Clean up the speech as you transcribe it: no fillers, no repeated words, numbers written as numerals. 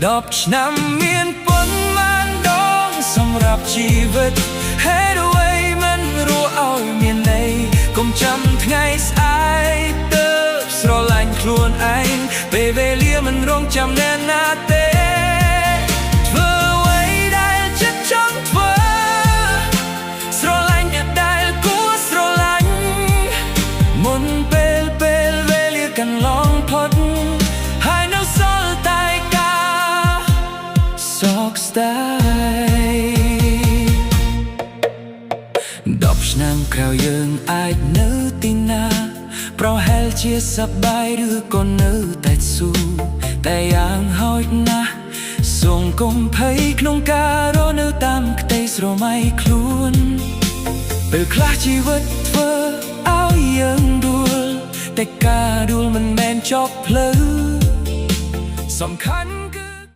10ឆ្នាំមានប៉ុន្មានដងសម្រាប់ជីវិតហេតុអ្វីមិនរស់ឲ្យមានន័យកុំចាំថ្ងៃស្អែកទៅស្រឡាញ់ខ្លួនឯងពេលវេលាមិនរងចាំអ្នកណាទេធ្វើអ្វីដែលចិត្តចង់ធ្វើស្រឡាញ់អ្នកដែលគួរស្រឡាញ់មុនពេលពេលវេលាកន្លងផុតហើយនៅសល់តែការសោកស្ដាយ10ឆ្នាំក្រោយយើងអាចនៅទីណា ប្រហែលជាសប្បាយឬក៏នៅតែស៊ូតែយ៉ាងហោចណាស់សូមកុំភ័យក្នុងការរស់នៅតាមក្តីស្រមៃខ្លួនពេលខ្លះជីវិតធ្វើឲ្យយើងដួលតែការដួលមិនមែនចប់ផ្លូវសំខាន់